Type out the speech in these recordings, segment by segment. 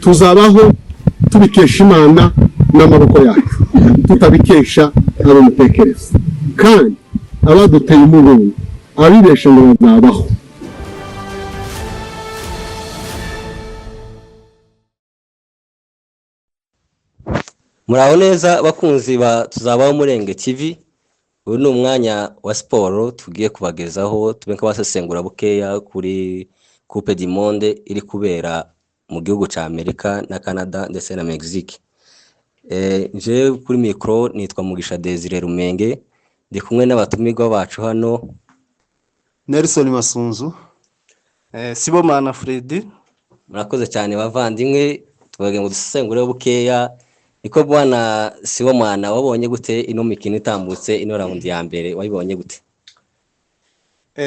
Tuzabaho tubikesha Imana n'amaboko yacu, tutabikesha abo mutekereza. Kandi abaduteye umugongo, abibesha ngo bazabaho. Muraho neza bakunzi ba Tuzabaho Murenge TV. Uyu ni umwanya wa siporo tugiye kubagezaho, tube nk'abasesengura bukeya kuri Coupe du Monde iri kubera mu gihugu cya Amerika na Canada ndetse na Mexique. Nje kuri mikoro nitwa Mugisha Desire Rumenge, ndi kumwe n'abatumirwa bacu hano. Nelson Masunzu. Sibomana Freddy. Murakoze cyane bavandimwe, tubagira ngo dusesengure bukeya. Niko bwana Sibomana, wabonye gute ino mikino itambutse, ino round ya mbere wayibonye gute?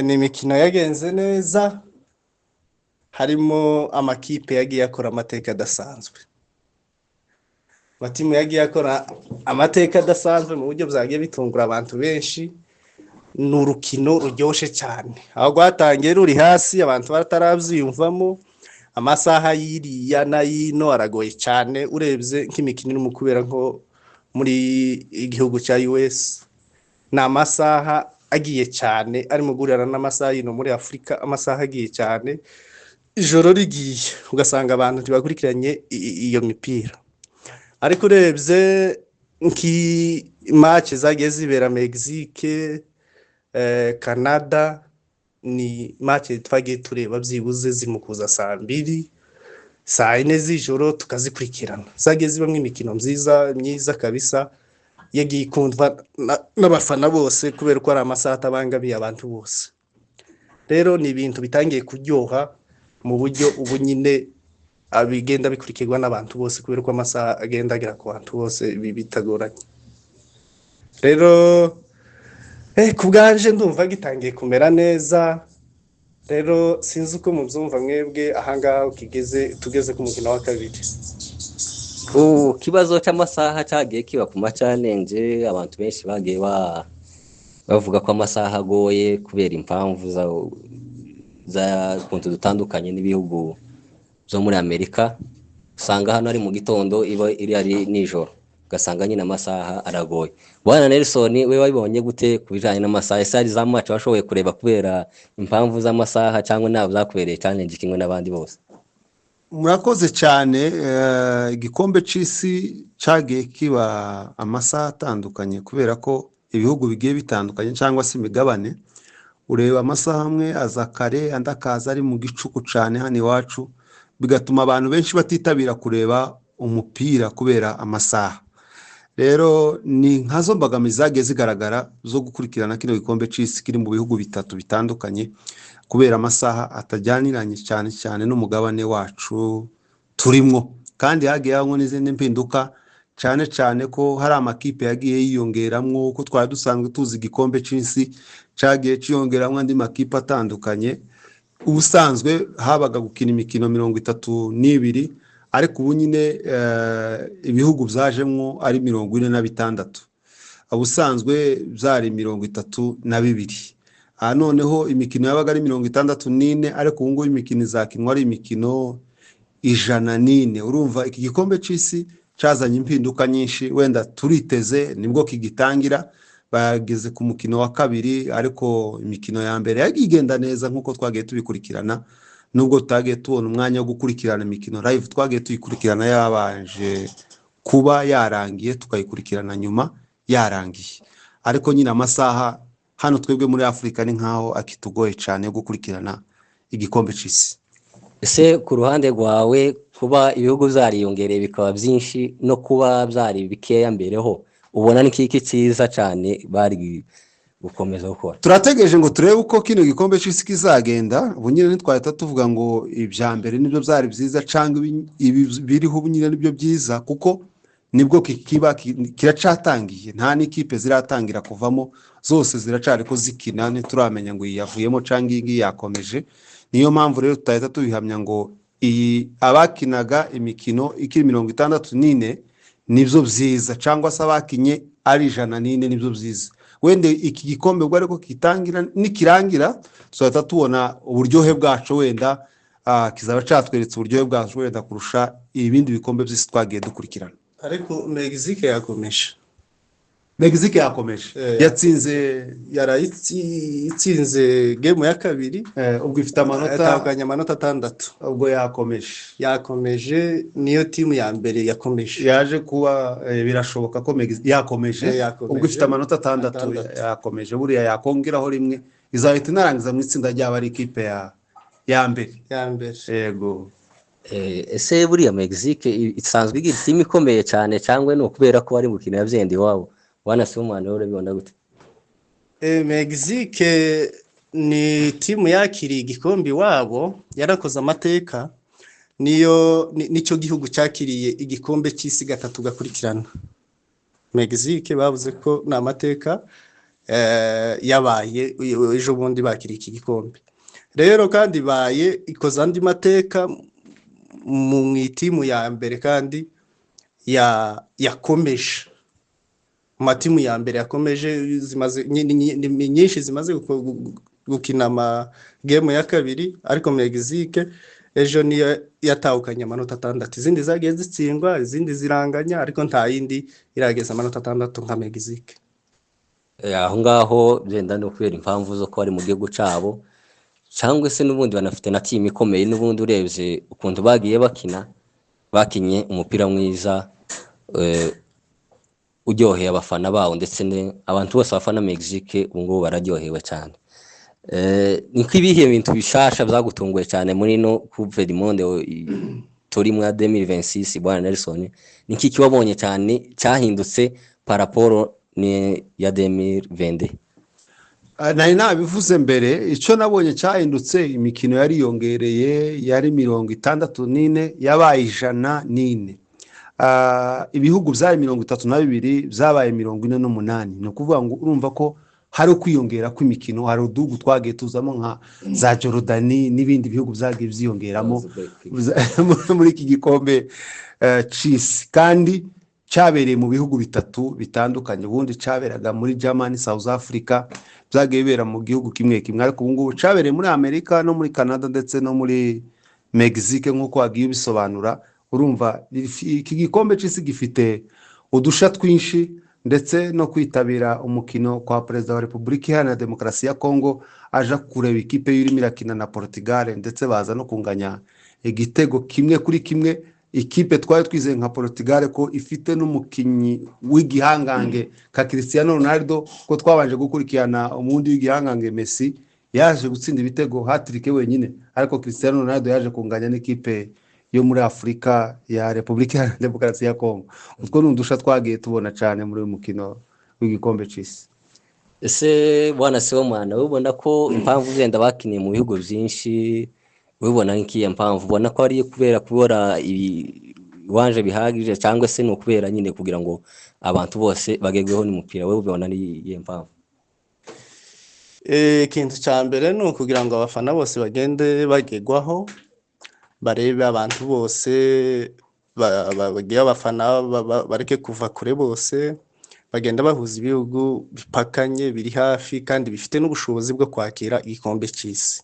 Ni imikino yagenze neza, harimo amakipe yagiye akora amateka adasanzwe, amatimu yagiye akora amateka adasanzwe mu buryo byagiye bitungura abantu benshi. Ni urukino ruryoshye cyane, aho rwatangiye ruri hasi abantu batarabyiyumvamo. Amasaha y'iriya n'ay'ino aragoye cyane, urebye nk'imikino irimo kubera nko muri igihugu cya US, ni amasaha agiye cyane arimo guhurira n'amasaha y'ino muri Afurika, amasaha agiye cyane, ijoro rigiye, ugasanga abantu ntibakurikiranye iyo mipira. Ariko urebye nk'imace zagiye zibera Mexique, Canada, ni mace twagiye tureba byibuze zimukuza saa 2, saa 4 z'ijoro tukazikurikirana. Zagiye zibamo imikino myiza myiza kabisa, yagiye ikundwa n'abafana bose kubera ko ari amasaha atabangamiye abantu bose. Rero ni ibintu bitangiye kuryoha mu buryo ubu nyine bigenda bikurikirwa n'abantu bose, kubera ko amasaha agenda agera ku bantu bose bitagoranye. Rero ku bwanje ndumva gitangiye kumera neza. Rero sinzi uko mubyumva mwebwe ahangaha ukigeze, tugeze ku mukino wa kabiri. Ku kibazo cy'amasaha cyagiye kiba ku ma challenge, abantu benshi bagiye bavuga ko amasaha agoye kubera impamvu za kuntu dutandukanye n'ibihugu byo muri Amerika. Usanga hano ari mu gitondo, iba iri ari nijoro, ugasanga nyine amasaha aragoye. Bwana Nelson, we wabibonye gute ku bijyanye n'amasaha? Ese hari za match washoboye kureba kubera impamvu z'amasaha, cyangwa ntabwo zakubereye challenge kimwe n'abandi bose? Murakoze cyane. Igikombe cy'isi cyagiye kiba amasaha atandukanye kubera ko ibihugu bigiye bitandukanye cyangwa se imigabane. Ureba amasaha amwe aza kare, andi akaza ari mu gicuku cyane hano iwacu, bigatuma abantu benshi batitabira kureba umupira kubera amasaha. Rero ni nkazo mbogamizi zagiye zigaragara zo gukurikirana kino gikombe cy'isi kiri mu bihugu bitatu bitandukanye, kubera amasaha atajyaniranye cyane cyane n'umugabane wacu turimwo. Kandi hagiye habamo n'izindi mpinduka, cyane cyane ko hari amakipe yagiye yiyongeramwo. Uko twari dusanzwe tuzi igikombe cy'isi cyagiye cyiyongeramo andi makipe atandukanye. Ubusanzwe habaga gukina imikino 32, ariko ubu nyine ibihugu byajemwo ari 46, ubusanzwe byari 32. Aha noneho imikino yabaga ari 64, ariko ubu ngubu imikino izakinwa ari imikino 104. Urumva iki gikombe cy'isi cyazanye impinduka nyinshi. Wenda turiteze nibwo kigitangira, bageze ku mukino wa kabiri, ariko imikino ya mbere yagiye igenda neza nk'uko twagiye tubikurikirana. Nubwo tutagiye tubona umwanya wo gukurikirana imikino live, twagiye tuyikurikirana yabanje kuba yarangiye, tukayikurikirana nyuma yarangiye. Ariko nyine amasaha hano twebwe muri Afurika ni nkaho akitugoye cyane yo gukurikirana igikombe cy'isi. Ese ku ruhande rwawe, kuba ibihugu byariyongereye bikaba byinshi no kuba byari bikeya mbere ho, ubona ni kiki cyiza cyane bari gukomeza gukora? Turategereje ngo turebe uko kino gikombe cy'isi kizagenda. Ubu nyine ntitwahita tuvuga ngo ibya mbere nibyo byari byiza cyangwa ibi biriho ubu nyine nibyo byiza, kuko nibwo kikiba kiracatangiye, nta n'ikipe ziratangira kuvamo, zose ziracari ko zikina, ntituramenya ngo iyi yavuyemo cyangwa iyi ngiyi yakomeje. Niyo mpamvu rero tutahita tubihamya ngo iyi abakinaga imikino ikiri 64 nibyo byiza, cyangwa se abakinye ari 104 nibyo byiza. Wenda iki gikombe ubwo ariko kitangira, nikirangira tuzahita tubona uburyohe bwacu wenda. Kizaba cyatweretse uburyohe bwacu wenda kurusha ibindi bikombe by'isi twagiye dukurikirana. Ariko Mexique yakomeje. Mexique yakomeje. Yatsinze. Yarayitsinze game ya kabiri. Ubwo ifite amanota yatahukanye amanota 6. Ubwo yakomeje. Yakomeje, niyo timu ya mbere yakomeje. Yaje kuba birashoboka ko Mexique yakomeje. Yakomeje. Ubwo ifite amanota 6. 6. Yakomeje, buriya yakongeraho rimwe izahita inarangiza mu itsinda ryaba ari ikipe ya mbere. Ya mbere. Yego. Ese buriya Mexique isanzwe igira timu ikomeye cyane, cyangwa ni ukubera ko bari gukina byenda iwabo? Bwana Sibomana, wowe urabibona gute? Mexique ni timu yakiriye igikombe iwabo, yarakoze amateka, niyo nicyo gihugu cyakiriye igikombe cy'isi gatatu gakurikirana. Mexique bavuze ko ni amateka yabaye ejo bundi bakiriye iki gikombe. Rero kandi ibaye ikoze andi mateka mu itimu ya mbere kandi yakomeje mu matimu ya mbere yakomeje. Zimaze ni nyinshi zimaze gukina ama game ya kabiri, ariko Mexique ejo niyo yatahukanye amanota 6. Izindi zagiye zitsindwa, izindi ziranganya, ariko nta yindi irageza amanota 6 nka Mexique. Aho ngaho byenda ni ukubera impamvu zo kuba bari mu gihugu cyabo, cyangwa se n'ubundi banafite na timu ikomeye. N'ubundi urebye ukuntu bagiye bakina, bakinye umupira mwiza uryoheye abafana bawo, ndetse abantu bose bafana Mexique ubu ngubu bararyohewe cyane. Ni nk'ibihe bintu bishasha byagutunguye cyane muri ino Coupe du Monde turi muri 2026, bwana Nelson? Ni nk'iki wabonye cyane cyahindutse par rapport ni ya 2022? Nari nabivuze mbere, icyo nabonye cyahindutse, imikino yariyongereye, yari 64 yabaye 104. Ibihugu byari 32 byabaye 48. Ni ukuvuga ngo urumva ko hari ukwiyongera kw'imikino, hari uduhugu twagiye tuzamo nka za Jorodani n'ibindi bihugu byagiye byiyongeramo muri iki gikombe c'isi, kandi cyabereye mu bihugu bitatu bitandukanye. Ubundi cyaberaga muri Germany, South Africa, byagiye bibera mu gihugu kimwe kimwe, ariko ubu ngubu cyabereye muri Amerika no muri Canada ndetse no muri Mexique, nk'uko wagiye ubisobanura. Urumva iki gikombe cy'isi gifite udusha twinshi, ndetse no kwitabira umukino kwa Perezida wa Repubulika Iharanira Demokarasi ya Kongo aja kureba ikipe y'irimo irakina na Portugal, ndetse baza no kunganya igitego 1-1. Ikipe twari twizeye nka Portugal ko ifite n'umukinnyi w'igihangange ka Cristiano Ronaldo, ko twabanje gukurikirana umundi w'igihangange Messi yaje gutsinda ibitego hat-trick wenyine, ariko Cristiano Ronaldo yaje kunganya n'ikipe yo muri Afurika ya Repubulika Iharanira Demokarasi ya Kongo. Utwo ni udusha twagiye tubona cyane muri uyu mukino w'igikombe cy'isi. Ese bwana Sibomana, wowe ubona ko impamvu wenda bakiniye mu bihugu byinshi, ubibona nk'iyo mpamvu ubona ko ari kubera kubura ibiwanje bihagije, cyangwa se ni ukubera nyine kugira ngo abantu bose bagerweho n'umupira? Wowe ubibona ni iyihe mpamvu? Ikintu cya mbere ni ukugira ngo abafana bose bagende bagerwaho, barebe abantu bose bagiye abafana bareke kuva kure bose, bagenda bahuza ibihugu bipakanye biri hafi kandi bifite n'ubushobozi bwo kwakira igikombe cy'isi.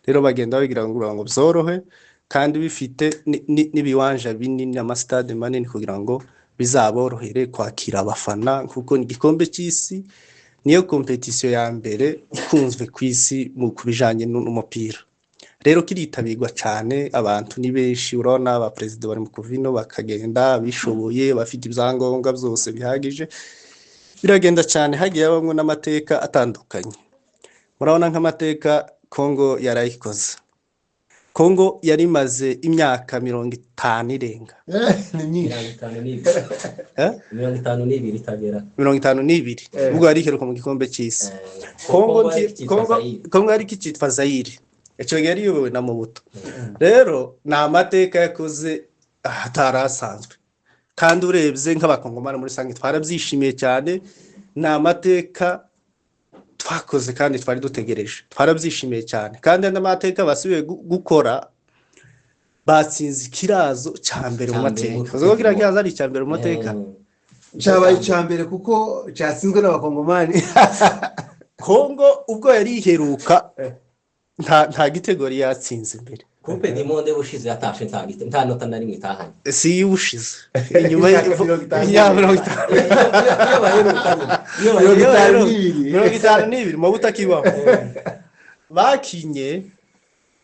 Rero bagenda babigira ngo byorohe kandi bifite n'ibiwanja binini, amasitade manini, kugira ngo bizaborohere kwakira abafana, kuko ni igikombe cy'isi, niyo kompetisiyo ya mbere ikunzwe ku isi mu kubijanye n'umupira. Rero kiritabirwa cyane, abantu ni benshi. Urabona abaperezida bari mu kuvino bakagenda bishoboye, bafite ibyangombwa byose bihagije, biragenda cyane. Hagiye habamo n'amateka atandukanye. Murabona nk'amateka Kongo yarayikoze. Kongo yari imaze imyaka 50 irenga. Ni myinshi. 52. Eh? 52 itagera. 52. Ubwo yari iheruka mu gikombe cy'isi. Kongo Kongo yari ikitwa Zaire, icyo gihe yari iyobowe na Mobutu. Rero ni amateka yakoze atari asanzwe, kandi urebye nk'abakongomani muri rusange twarabyishimiye cyane. Ni amateka twakoze kandi twari dutegereje, twarabyishimiye cyane. Kandi andi mateka basubiye gukora, batsinze ikirazo cya mbere mu Cya mbere mateka. mu Uzi ko kiriya kirazo ari icya mbere mu mateka? Cyabaye icya mbere kuko cyatsinzwe n'abakongomani. Kongo ubwo yari iheruka nta gitego yari yatsinze mbere. Coupe du Monde bushize yatashe nta nota na rimwe itahanye. Si y'ubushize, inyuma Imyaka 52. ya 50. Iyo baheruka nyine. Iyo Mirongo baheruka. itanu n'ibiri. 52 Mobutu akibaho.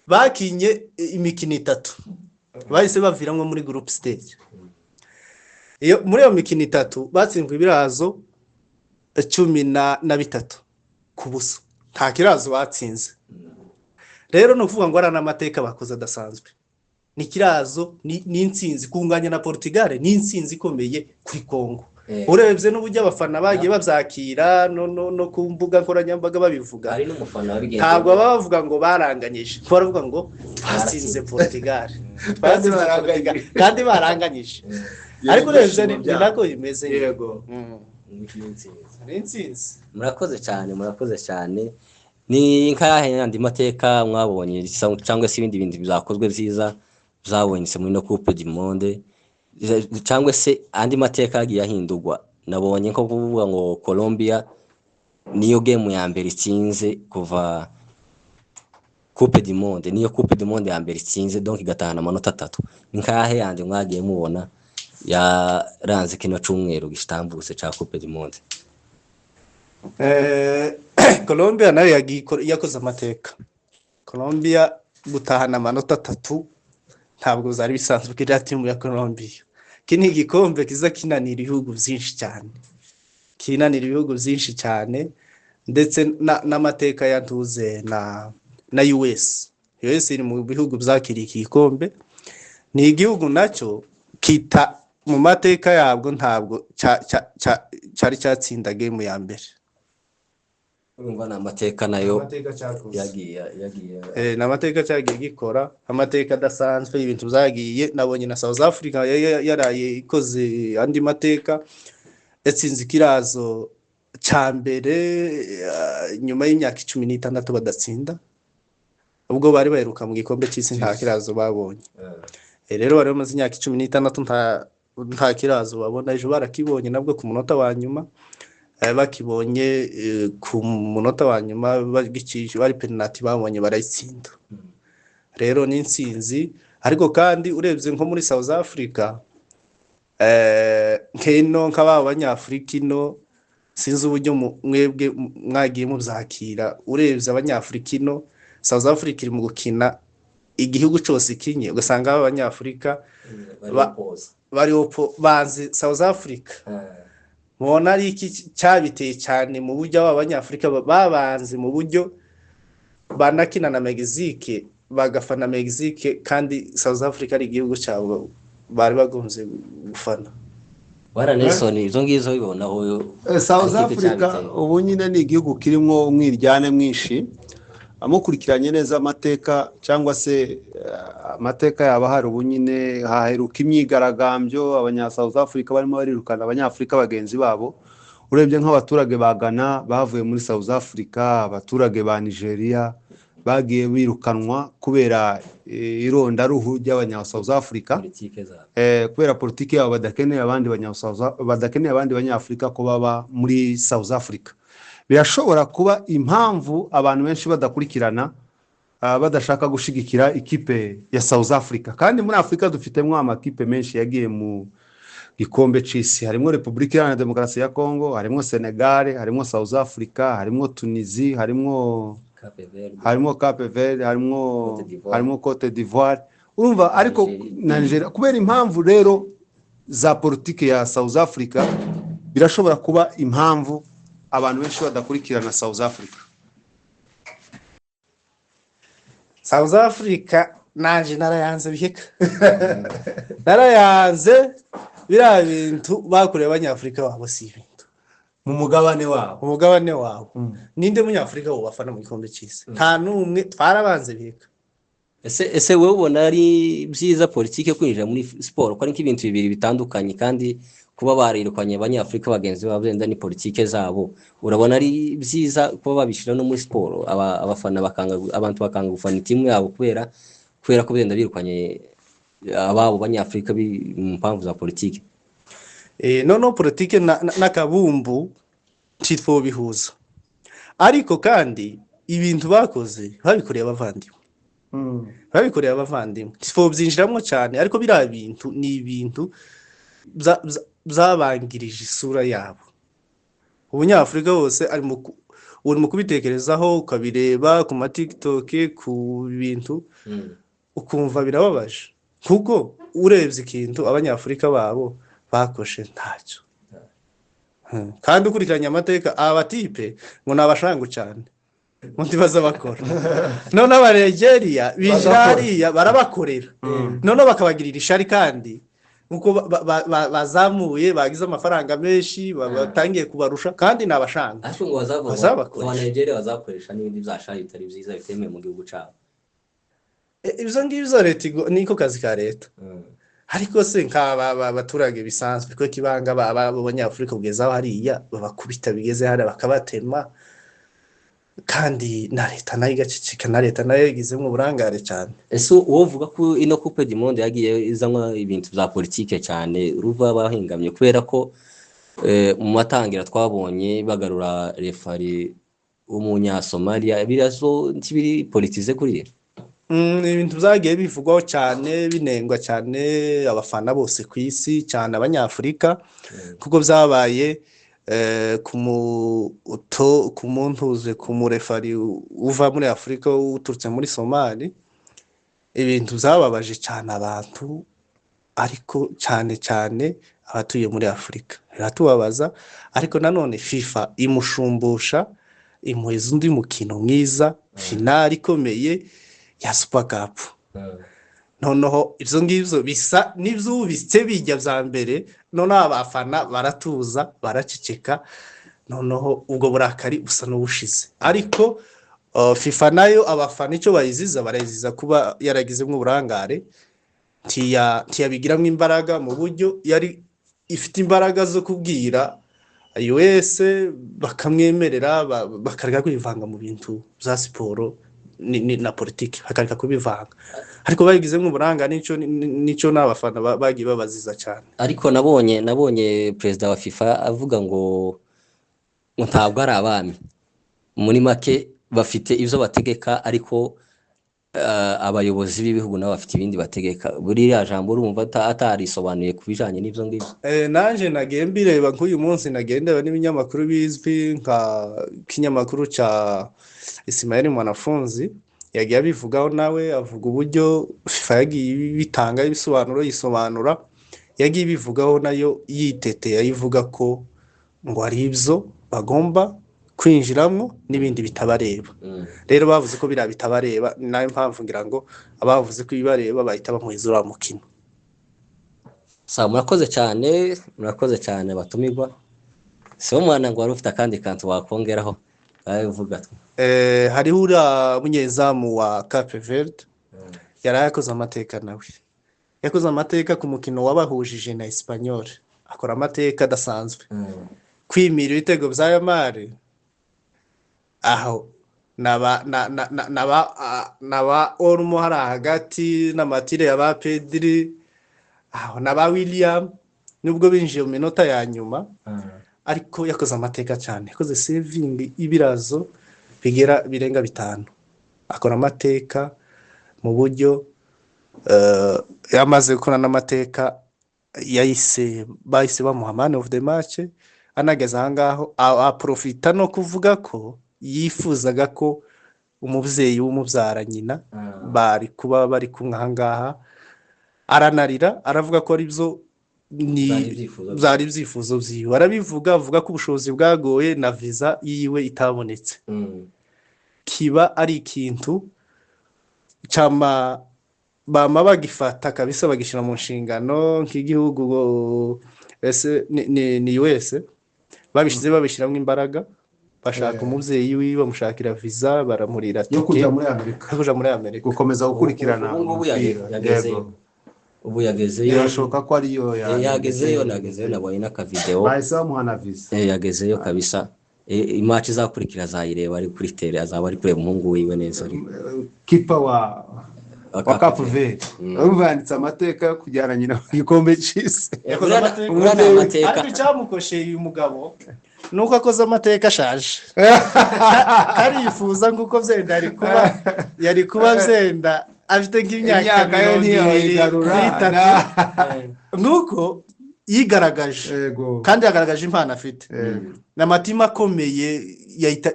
Bakinye imikino itatu, bahise baviramwo muri group stage. Iyo muri iyo mikino itatu batsinzwe ibirazo 13-0, nta kirazo batsinze. Rero ni ukuvuga ngo ari n'amateka bakoze adasanzwe, ni ikirazo, ni intsinzi kunganya na Portugal, ni intsinzi ikomeye kuri Congo. Urebye n'uburyo abafana bagiye babyakira no ku mbuga nkoranyambaga babivuga, Hari n'umufana wabigenze. ntabwo baba bavuga ngo baranganyije, baravuga ngo twatsinze Portugal, twatsinze Baranganyije. Portugal kandi baranganyije. Ariko urebye ni Byabo. nako bimeze. Yego. N'intsinzi. Ni intsinzi. Murakoze cyane, murakoze cyane. Ni nk'ayahe yandi mateka mwabonye cyangwa se ibindi bintu byakozwe byiza byabonetse muri no Coupe du Monde, cyangwa se andi mateka yagiye ahindurwa? Nabonye nko kuvuga ngo Colombia niyo game ya mbere itsinze kuva Coupe du Monde, niyo Coupe du Monde ya mbere itsinze, donc igatahana amanota atatu. Ni nk'ayahe yandi mwagiye mubona yaranze kino cyumweru gitambutse cya Coupe du Monde? Colombia nayo yagiye yakoze amateka. Colombia gutahana amanota atatu ntabwo zari bisanzwe kuri iriya timu ya Colombia. Iki ni igikombe kiza kinanira ibihugu byinshi cyane, kinanira ibihugu byinshi cyane, ndetse n'amateka ya ntuze na US. US iri mu bihugu byakiriye iki gikombe, ni igihugu nacyo kita mu mateka yabwo ntabwo cyari cyatsinda game ya mbere. Urumva ni amateka nayo. Amateka cyakoze. Yagiye Ni amateka cyagiye gikora, amateka adasanzwe, ibintu byagiye. Nabonye na South Africa yaraye ikoze andi mateka, yatsinze ikirazo cya mbere nyuma y'imyaka 16 badatsinda. Ubwo bari baheruka mu gikombe cy'isi nta kirazo babonye. Rero bari bamaze imyaka 16 nta kirazo babona. Ejo barakibonye nabwo ku munota wa nyuma. Bakibonye ku munota wa nyuma, bagikije bari penalty babonye barayitsinda. Rero ni intsinzi. Ariko kandi urebye nko muri South Africa, nk'ino nk'aba banyafurika ino, sinzi uburyo mwebwe mwagiye mubyakira. Urebye abanyafurika ino, South Africa iri mu gukina, igihugu cyose ikinye ugasanga aba banyafurika bari banze South Africa. Mubona ari iki cyabiteye cyane mu buryo aba banyafurika babanze, mu buryo banakina na Mexique bagafana Mexique kandi South Africa ari igihugu cyabo bari bagombye gufana? Bwana Nelson, izo ngizo bibonaho? South Hari ikipe Africa cyabiteye. ubu nyine ni igihugu kirimo umwiryane mwinshi. Amukurikiranye neza amateka cyangwa se amateka yaba hari, ubu nyine haheruka imyigaragambyo, abanya South Africa barimo barirukana abanyafurika bagenzi babo. Urebye nk'abaturage ba Ghana bavuye muri South Africa, abaturage ba Nigeria bagiye birukanwa kubera irondaruhu ry'abanya South Africa. Politike zabo. Kubera politiki yabo, badakeneye abandi banyafurika ko baba muri South Africa. Birashobora kuba impamvu abantu benshi badakurikirana, badashaka gushigikira ikipe ya South Africa. Kandi muri Afurika dufitemo amakipe menshi yagiye mu gikombe c'isi: harimo Repubulika Iharanira Demokarasi ya Congo, harimo Senegal, harimo South Africa, harimo Tunisie, harimo Cape Verde. Harimo Cape Verde, harimo Cote d'Ivoire. Harimo Cote d'Ivoire, urumva, ariko Nigeria. na Nigeria. Kubera impamvu rero za politiki ya South Africa, birashobora kuba impamvu abantu benshi badakurikirana South Africa. South Africa nanje narayanze biheka, narayanze. Biriya bintu bakoreye abanyafurika babo si ibintu mu mugabane wabo. Umugabane wabo, ninde munyafurika wobafana mu gikombe cy'isi? Nta n'umwe, twarabanze biheka. Ese wowe ubona ari byiza politike kwinjira muri siporo, ko ari nk'ibintu bibiri bitandukanye, kandi kuba barirukanye abanyafurika bagenzi babo wenda ni politike zabo, urabona ari byiza kuba babishyira no muri siporo, abafana bakanga, abantu bakanga gufana itimu yabo kubera ko wenda birukanye ababo banyafurika mu mpamvu za politike? Noneho politike n'akabumbu ntitwobihuza, ariko kandi ibintu bakoze babikoreye abavandimwe. Babikoreye abavandimwe, byinjiramo cyane, ariko biriya bintu ni ibintu byabangirije isura yabo. Ubunyafurika bose ari mu uri mu kubitekerezaho, ukabireba ku ma TikTok, ku bintu, ukumva birababaje, kuko urebye ikintu abanyafurika babo bakoshe ntacyo. Kandi ukurikiranye amateka, aba batipe ngo ni abashangu cyane, ngo ntibaza bakora. None Abanigeria binjira Bagakora. hariya barabakorera, noneho bakabagirira ishari, kandi nkuko bazamuye, bagize amafaranga menshi, batangiye kubarusha, kandi ni abashangu. Ariko ngo bazavuga ngo Bazabakoresha. aba Nigeria bazakoresha n'ibindi byashari bitari byiza, bitemewe mu gihugu cyabo. Ibyo ngibyo leta niko kazi ka leta. Ariko se nk'aba baturage bisanzwe ko kibanga b'abanyafurika kugeza aho hariya babakubita, bigeze hariya bakabatema, kandi na leta nayo igaceceka, na leta nayo yagizemo uburangare cyane. Ese uwo uvuga ko ino Coupe du Monde yagiye izanwa ibintu bya politike cyane, ruva bahingamye, kubera ko mu matangira twabonye bagarura referee w'umunyasomalia, biriya zo ntibiri politisé kuriya? Ni ibintu byagiye bivugwaho cyane, binengwa cyane abafana bose ku isi, cyane abanyafurika, kuko byabaye ku muto, ku muntuze, ku mureferee uva muri Afurika uturutse muri Somali, ibintu byababaje cyane abantu, ariko cyane cyane abatuye muri Afurika biratubabaza. Ariko nanone FIFA imushumbusha, imuheza undi mukino mwiza, finale ikomeye ya Super Cup. Noneho ibyo ngibyo bisa n'ibyubitse bijya bya mbere, noneho abafana baratuza, baraceceka, noneho ubwo burakari busa n'ubushize. Ariko FIFA nayo abafana icyo bayiziza, barayiziza kuba yaragizemo uburangare, ntiyabigiramo imbaraga mu buryo yari ifite imbaraga zo kubwira US bakamwemerera, bakareka kwivanga mu bintu bya siporo na politiki, bakareka kubivanga. Ariko babigizemo uburangare, nicyo n'abafana bagiye babaziza cyane. Ariko nabonye perezida wa FIFA avuga ngo ntabwo ari abami, muri make bafite ibyo bategeka, ariko abayobozi b'ibihugu nabo bafite ibindi bategeka. Buriya jambo urumva atarisobanuye ku bijanye n'ibyo ngibyo? Nanje nagiye mbireba nk'uyu munsi, nagiye ndeba n'ibinyamakuru bizwi nka kinyamakuru cya Ismael Mwanafunzi, yagiye abivugaho nawe, avuga uburyo FIFA yagiye bitanga ibisobanuro, yisobanura, yagiye ibivugaho nayo yiteteye, ayivuga ko ngo ari ibyo bagomba kwinjiramo n'ibindi bitabareba. Rero bavuze ko biriya bitabareba, ni nayo mpamvu ngira ngo abavuze ko ibibareba bahita bamuhiza uriya mukino. Sawa, murakoze cyane, murakoze cyane batumirwa. Sibo mwana, ngo wari ufite akandi kantu wakongeraho, uvuga. Hariho uriya munyezamu wa Cape Verde yari yakoze amateka, nawe yakoze amateka ku mukino wabahujije na Espanyol, akora amateka adasanzwe, kwimira ibitego bya Yamal, aho naba na na na naba naba Olmo hari hagati n'amatire ya ba Pedri, aho naba William, nubwo binjiye mu minota ya nyuma, ariko yakoze amateka cyane, yakoze saving ibirazo bigera birenga 5, akora amateka mu buryo yamaze gukora n'amateka, yahise bahise bamuha man of the match. Anageze aha ngaho aprofita no kuvuga ko yifuzaga ko umubyeyi w'umubyara nyina bari kuba bari kumwe aha ngaha, aranarira, aravuga ko ari byo ni Byari ibyifuzo bye. Byari ibyifuzo byiwe, arabivuga, avuga ko ubushobozi bwagoye na viza yiwe itabonetse. Kiba ari ikintu cyama bama bagifata kabisa, bagishyira mu nshingano nk'igihugu, ese ni US babishyize, babishyiramo imbaraga, bashaka umubyeyi wiwe, bamushakira viza, baramurira yo tike kujya muri Amerika, yo kuja muri Amerika. Gukomeza gukurikirana Ubu ngubu umupira. yagezeyo. Yego. Ubu yagezeyo. Birashoboka ko ariyo. Yagezeyo, nagezeyo, nabonye n'akavideo. Bahise bamuha na visa. Yagezeyo kabisa. Imatch izakurikira azayireba ari kuri tele, azaba ari kureba umuhungu wiwe neza. Kipa wa Cape Verde, urumva yanditse amateka yo kujyana nyina mu gikombe cy'isi. Yakoze amateka. Buriya ni amateka. Ariko icyamukosheye uyu mugabo Nuko akoze amateka ashaje. Karifuza nk'uko byenda yari kuba byenda afite nk'imyaka Imyaka yo 23. ntiyoyigarura. Nuko yigaragaje kandi yagaragaje impano afite ni amatima akomeye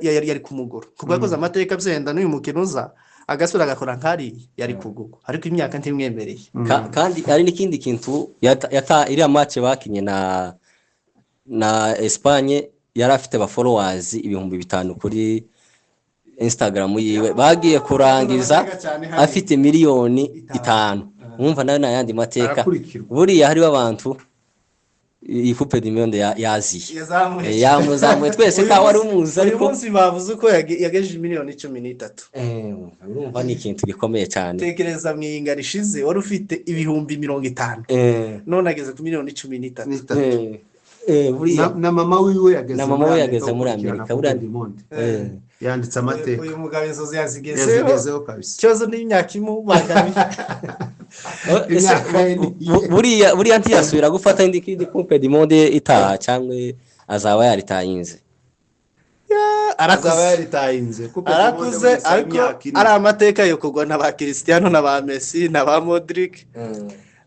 yari kumugura kuko yakoze amateka. Byenda n'uyu mukino uza agasubira agakora nk'ariya yari kugurwa, ariko imyaka ntimwemereye. Kandi hari n'ikindi kintu iriya match bakinye na Espagne, yari afite aba followers 5000 kuri Instagram yiwe, bagiye kurangiza afite miliyoni 5. Mwumva nayo ni ayandi mateka. Arakurikirwa. Buriya hariho abantu iyi Coupe du Monde yaziye. Yazamuye. Yamuzamuye twese Uyu ntawe wari umuzi, uyu ariko munsi bavuze uko yagejeje miliyoni 13. Urumva ni ikintu gikomeye cyane. Tekereza mu iyingano ishize wari ufite 50,000, none ageze ku miliyoni 13. N'itatu. Buriya Na mama wiwe yageze Na mama we yageze muri gukurikirana Amerika, Coupe du Monde. Yanditse amateka. Uyu mugabo inzozi yazigezeho. Yazigezeho kabisa. Ikibazo ni imyaka imubangamiye. Ese Imyaka ye buriya ntiyasubira gufata indi kindi Coupe du Monde itaha, cyangwa azaba yaritayinze? Azaba Arakuze. yaritayinze. Coupe du Monde Arakuze. muri Ariko imyaka 4. ari amateka yo kugwa na ba Cristiano na ba Messi na ba Modric,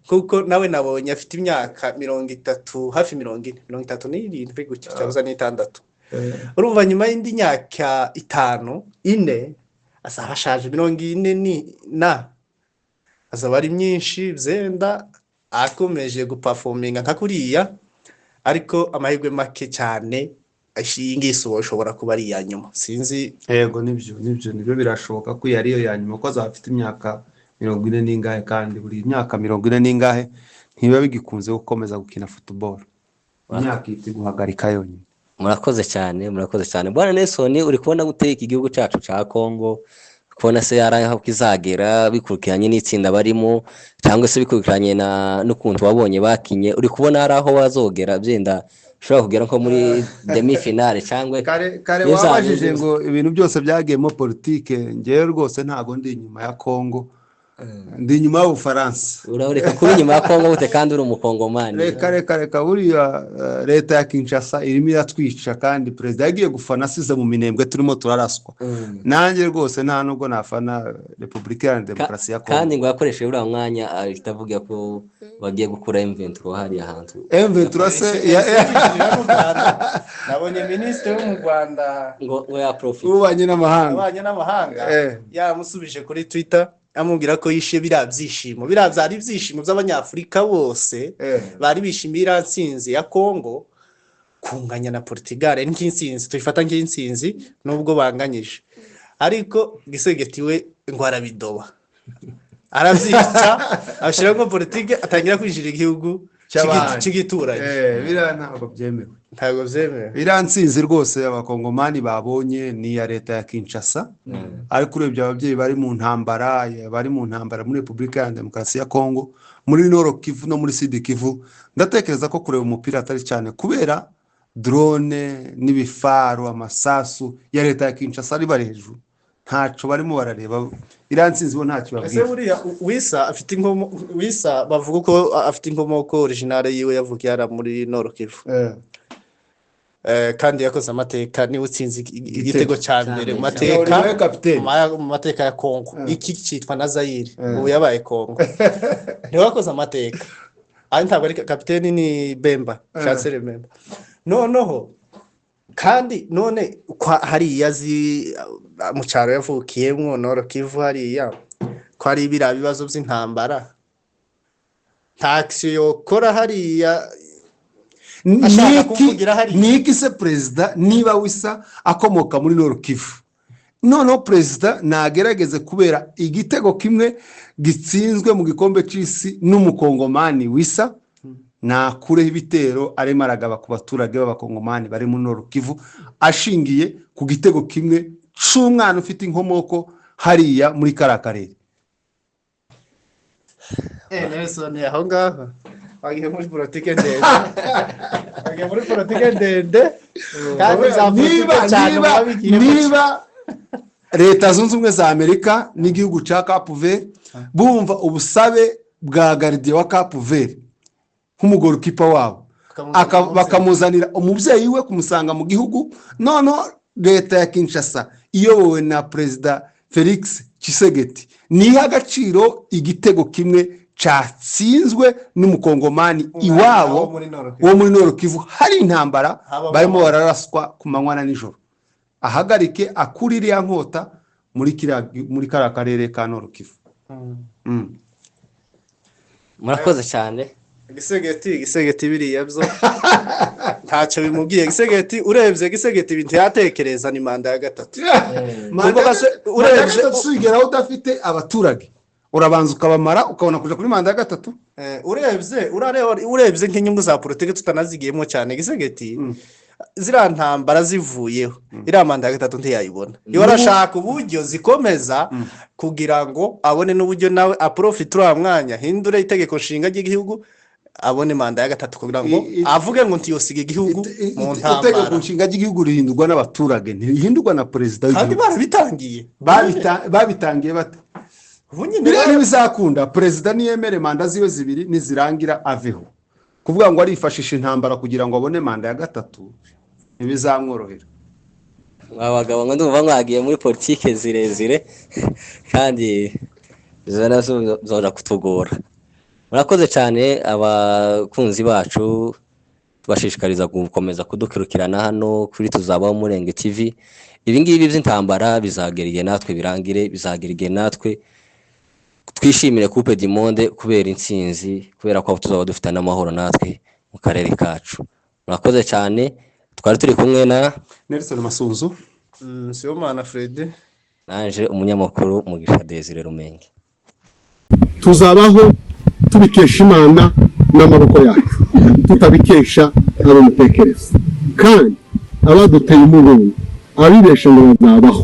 kuko nawe nabonye afite imyaka 30, hafi 40, 37 gutyo cyangwa n'itandatu. Urumva nyuma y'indi myaka 5, 4 azaba ashaje, 40 ni na azaba ari myinshi byenda akomeje guperforminga nka kuriya. Ariko amahirwe make cyane, iyi ngiyi ishobora kuba ari iya nyuma, sinzi. Yego, nibyo, birashoboka ko iyi ariyo ya nyuma, ko azaba afite imyaka 40 n'ingahe, kandi buri myaka 40 n'ingahe ntibiba bigikunze gukomeza gukina football, imyaka ihita iguhagarika yonyine. Murakoze cyane, murakoze cyane. Bwana Nelson, uri kubona gute iki gihugu cyacu cya Congo? Kubona se yari aho kizagera bikurikiranye n'itsinda barimo, cyangwa se bikurikiranye na n'ukuntu wabonye bakinye, uri kubona hari aho bazogera? Byenda ushobora kugera nko muri demi finale cyangwa Kare kare Iyo wabajije zagenze ngo ibintu byose byagiyemo politike. Ngewe rwose ntabwo ndi inyuma ya Congo, ndi inyuma y'Ubufaransa. Urareka kuba inyuma ya Congo gute kandi uri umukongomani? Reka reka reka, buriya leta ya Kinshasa irimo iratwica, kandi perezida yagiye gufana asize mu Minembwe turimo turaraswa. Nanjye rwose nta nubwo nafana Repubulika Iharanira Demokarasi ya Kandi Kongo. ngo yakoresheje uriya mwanya ahita avuga ko bagiye gukura M23 hariya hantu. M23 se Yinjira mu Rwanda, nabonye minisitiri wo mu Rwanda ngo yaprofite. Ububanyi n'amahanga. Abanye n'amahanga yamusubije kuri Twitter amubwira ko yishe biriya byishimo, biriya byari ibyishimo by'Abanyafurika bose bari bishimiye iriya ntsinzi ya Congo kunganya na Portugal. Ni nk'intsinzi, tuyifata nk'intsinzi nubwo banganyije, ariko Tshisekedi we ngo arabidoba, arabyica, ashyiramo politike, atangira kwinjira igihugu Cy'abandi. cy'igituranyi. Biriya ntabwo byemewe. Ntabwo byemewe. Iriya ntsinzi rwose abakongomani babonye ni iya leta ya Kinshasa, ariko urebye ababyeyi bari mu ntambara, bari mu ntambara muri Repubulika ya Demokarasi ya Kongo, muri Nord Kivu no muri Sud Kivu, ndatekereza ko kureba umupira atari cyane kubera drone n'ibifaru, amasasu ya leta ya Kinshasa ari bari hejuru, ntaco barimo barareba. Iriya ntsinzi bo ntacyo Ese babwira. Buriya Wisa afite inkomo, Wisa bavuga ko afite inkomoko originale yiwe yavukiye hariya muri Nord Kivu. Kandi yakoze amateka, niwe utsinze igitego cya mbere mu mateka Niwe kapiteni. mu mateka ya Kongo. Iki cyitwa na Zaire, ubu yabaye Kongo, niwe wakoze amateka. Ari ntabwo ari kapiteni, ni Bemba, Chancel Bemba. Noneho kandi none kwa hariya azi mu cyaro yavukiyemo Nord Kivu, hariya ko hari biriya bibazo by'intambara, nta action yokora hariya ashaka kuvugira hariya. Niki se perezida, niba Wisa akomoka muri Nord Kivu, noneho perezida nagerageze kubera igitego kimwe gitsinzwe mu gikombe cy'isi n'umukongomani Wisa, nakureho ibitero arimo aragaba ku baturage b'abakongomani bari muri Nord Kivu, ashingiye ku gitego kimwe c'umwana ufite inkomoko hariya muri kariya karere. Nelson, aho ngaho wagiye muri politike ndende, wagiye muri politike ndende, kandi za politike cyane wabigiyemo. Niba Leta Zunze Ubumwe za Amerika n'igihugu cya Cap-Vert bumva ubusabe bwa gardien wa Cap-Vert nk'umugorikipa wabo. Bakamuzanira umubyeyi we kumusanga mu gihugu. Noneho leta ya Kinshasa iyobowe na Perezida Felix Tshisekedi niha agaciro igitego kimwe cyatsinzwe n'umukongomani iwabo wo muri Nord Kivu. Wo muri Nord Kivu hari intambara, Habamo- barimo bararaswa ku manywa na nijoro. Ahagarike akure iriya nkota muri kariya karere ka Nord Kivu. Murakoze cyane. Gisegeti biriya byo ntacyo bimubwiye. Gisegeti, urebye Gisegeti, ibintu yatekereza ni manda ya gatatu. Manda Kuko manda ya urebye- gatatu uyigeraho udafite abaturage. Urabanza ukabamara, ukabona kuja kuri manda ya gatatu. Urebye, urareba, urebye nk'inyungu za politiki tutanazigiyemo cyane, Gisegeti ziriya ntambara zivuyeho, iriya manda ya gatatu ntiyayibona. Iyo arashaka uburyo zikomeza kugira ngo abone n'uburyo nawe aprofite uriya mwanya, hindure itegeko nshinga ry'igihugu, abone manda ya gatatu kugira ngo avuge ngo ntiyosiga igihugu mu Itegeko ntambara. nshinga ry'igihugu rihindurwa n'abaturage, ntirihindurwa na perezida Kandi w'igihugu. barabitangiye. Babitangiye bate? Ubu nyine Biriya ntibizakunda. Perezida niyemere manda ziwe zibiri nizirangira aveho. Kuvuga ngo arifashisha intambara kugira ngo abone manda ya gatatu ntibizamworohera. Mwa bagabo ngo ndumva mwagiye muri politike zirezire kandi izo nazo zora kutugora. Murakoze cyane, abakunzi bacu. Tubashishikariza gukomeza kudukurikirana hano kuri Tuzabaho Murenge TV. Ibi ngibi by'intambara bizagera igihe natwe birangire, bizagera igihe natwe twishimire Coupe du Monde kubera intsinzi, kubera ko tuzaba dufite n'amahoro natwe mu karere kacu. Murakoze cyane. Twari turi kumwe na Nelson Masunzu. Sibomana Fredy. Nanje umunyamakuru Mugisha Desire Rumenge. Tuzabaho tubikesha Imana n'amaboko yacu, tutabikesha abo mutekereza. Kandi abaduteye umugongo, abibesha ngo bazabaho.